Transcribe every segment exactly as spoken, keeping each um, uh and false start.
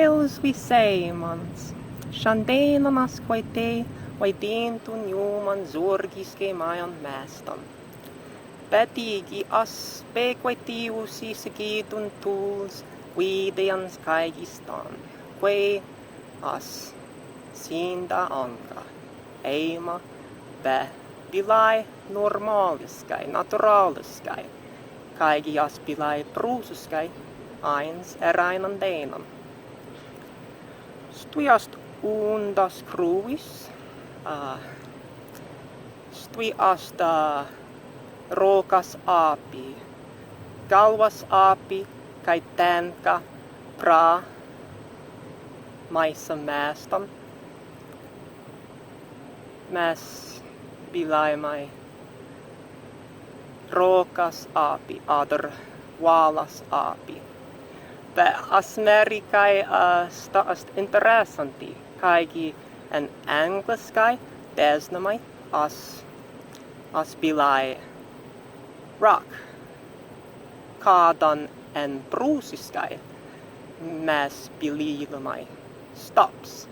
Dīls wisēimans. Šandēinan as kwaitēi waidīntun jūmans zūrgiskai majjan mēstan. Be dīgi as bēi kwaitīwusi segītun tūls widājans, kāigi stan, kwēi as sīnda anga ēima be bilāi normāliskai, naturāliskai, kāigi as bilāi prūsiskai aīns eraīnan dēinan. Stwi ast undas krūwis, a, stwi ast, a, Rōkas appi, galwas appi, kāi tenka pra maisa mēstan. Mes bilāimai Rōkas appi, adder Wallas appi. Be as mēri, kāi, a, sta ast interessanti, kāigi en ēngliskai deznamai as, as bilāi rock, kaddan en prūsiskai mes bilīnamai stops.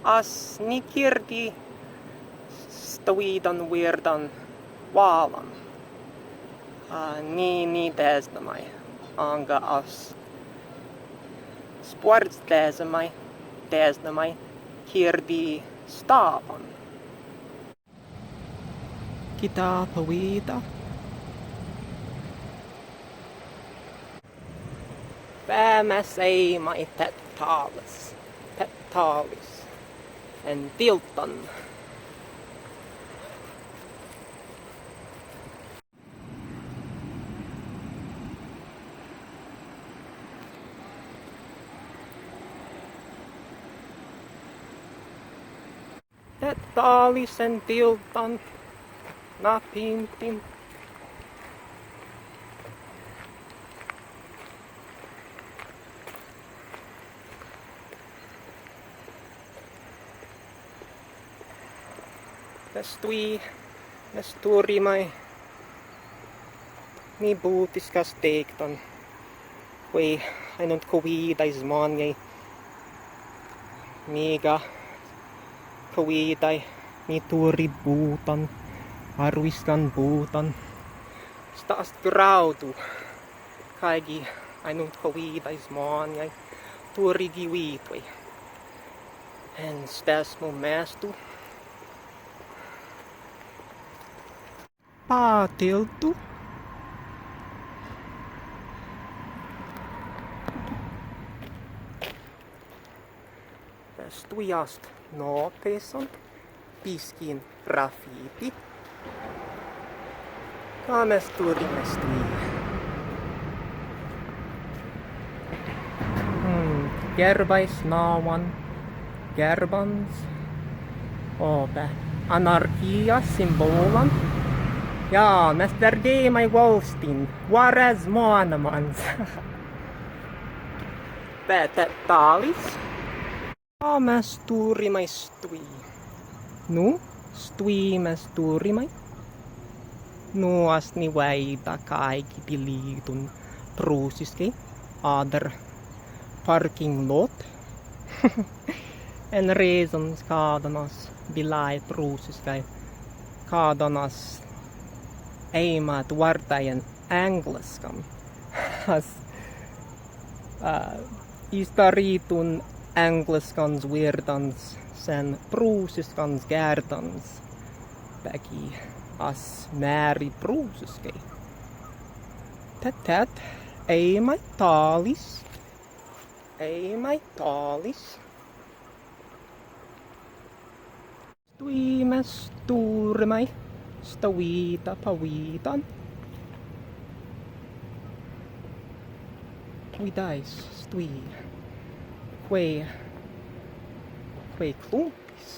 As ni kirdi stawīdan wīrdan wallan. A, ni, ni deznamai, anga as spārts deznamai, deznamai kirdi stabban. Kitā pawīda. Be mes ēimai tēt tālis, tēt tālis en tiltan. Tēt tālis en tiltan, na pintin. Be stwi mes turrimai ni būtiskas deīktan, kwēi ainuntkawīdai zmānei migga, kawīdai ni turri buttan, arwiskan buttan. Sta ast grāudu, kāigi ainuntkawīdai zmānei turri giwītwei en stesmu mēstu. Pa tiltu. Stwi ast nōpeisan, biskin rafīti. Ka mes turrimai stwi? Hmm, gērbai snāwan, gērbans. O, be anarkija simbōlan. Jā, mes dār dēimai walstin, warez zmānamans. Be tēt tālis. Ka mes turrimai stwi? Nu, stwi mes turrimai. Nu, as ni waīda kāigi bilītun prūsiskai, adder parking lot. En rēizans kaddan as bilāi prūsiskai, kaddan as ēima etwārtai en ēngliskan, as, a, izdarītun ēngliskan wīrdans sen prūsiskan gērdans, beggi as mēri prūsiskai. Tēt, tēt, ēimai tālis, ēimai tālis. Stwi mes turrimai stawīda pawīdan. Widāis stwi. Kwēi, kwēi klumpis.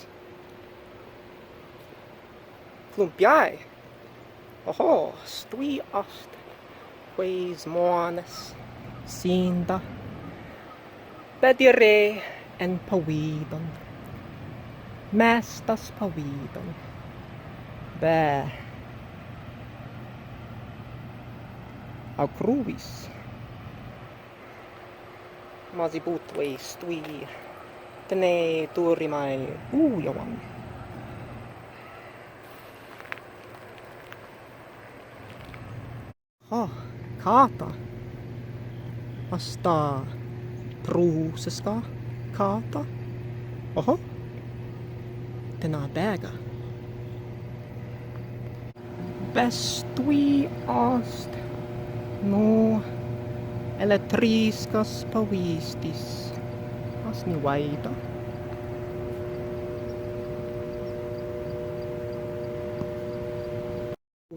Klumpjai. Oho, stwi ast kwēi zmānes sīnda. Be dirēi en pawīdan. Mēstas pawīdan. Be akrūwis. Mazzi būtwei stwi tenēi turrimai būjawan. Ā, kāta. Ast prūsiska kāta. Oho. Tenā bēga. Be stwi ast, nu, elektriskas pawīstis. As ni waīda.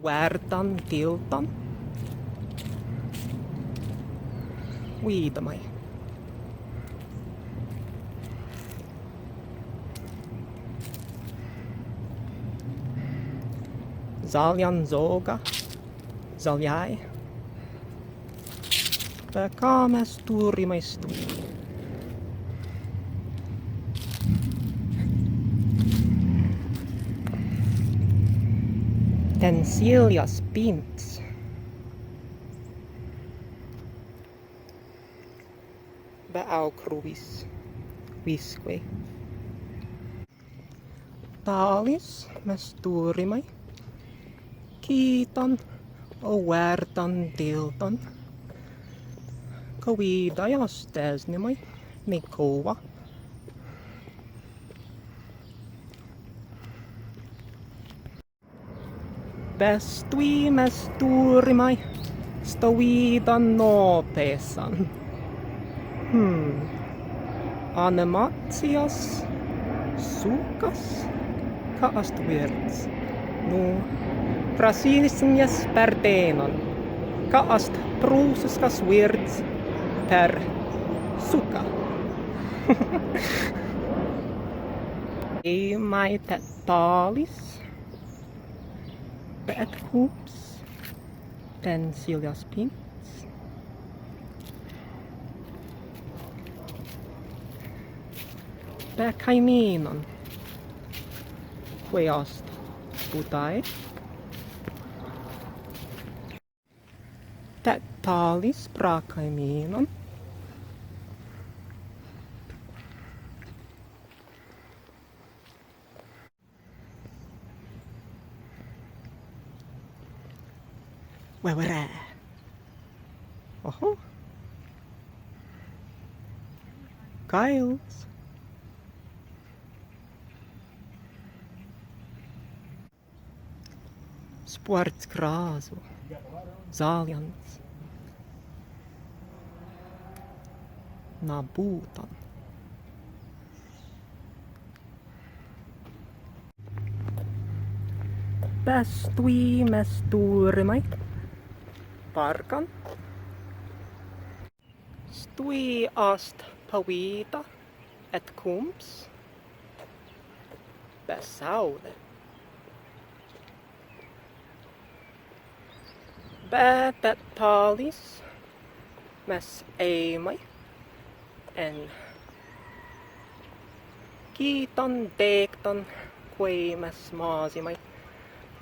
Wērdan tiltan. Widāmai. Zaljan zōga. Zaljai. Be ka mes turrimai stwi? Tensiljas pints. Be aukruwis. Wiskwēi. Tālis mes turrimai kittan wērdan tiltan, kawīdai ast deznimai ni kawwa. Be stwi mes turrimai stawīdan nōpesan. Hmm. Animācijas, sukas, ka ast wīrds? Nu, prasīstinjas per dēinan. Ka ast prūsiskas wīrds per suka? Ēimai tēt tālis. Be etkūmps. Tensiljas pints. Be kaimīnan. Kwēi ast butai. Tēt tālis pra kaimīnan. Wē, wērē? Oho. Kails. Spārts grazzu. Zaljans. Na buttan. Be stwi mes turrimai parkan. Stwi ast pawīda etkūmps. Be saūli. Be tēt tālis mes ēimai en kittan deīktan, kwēi mes mazzimai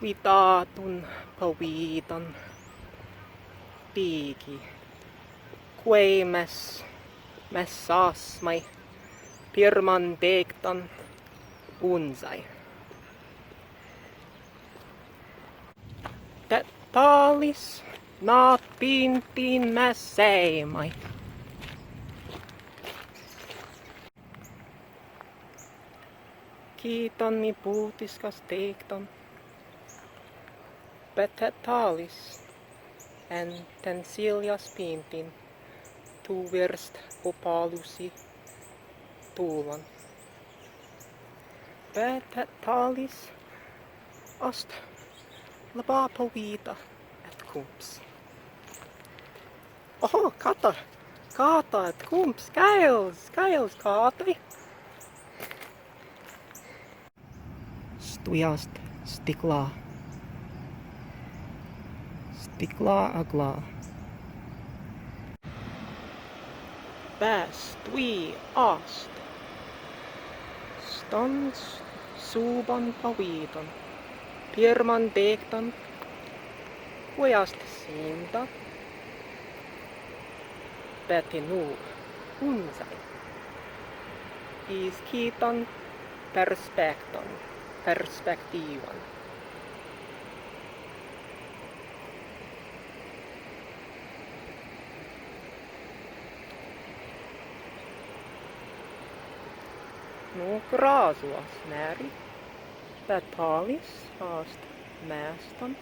widātun pawīdan dīgi, kwēi mes, mes asmai pirman deīktan unzai. Tēt tālis, na pintin mes ēimai. Kittan ni būtiskas deīktan. Be tēt tālis, en Tensiljas pintin, tū wīrst upallusi tūlan. Be tēt tālis ast labā pawīda etkūmps. Oho, kāta, kāta etkūmps, kails, kails kātai. Stwi ast stiklā. Stiklā aglā. Be stwi ast. Stan subban pawīdan. Pirman deīktan, kwēi ast sinda. Be teinū Unzāi. Iz kittan perspektan, perspektīwan. Nu, grazzu ast mēri, be tālis ast mēstan.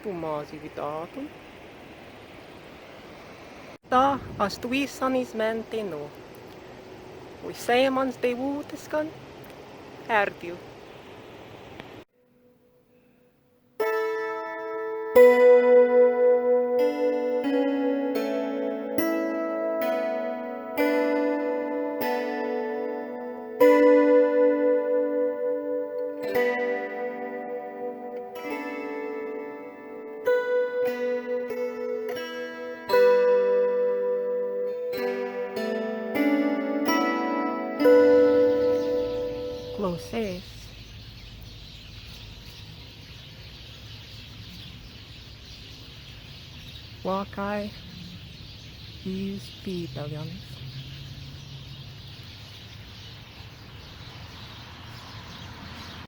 Tū mazzi widātun. Sta ast wissan iz mentinnu. Wisēimans deiwūtiskan. Ērdiw. Klausēis. Wakai iz pīpeljans.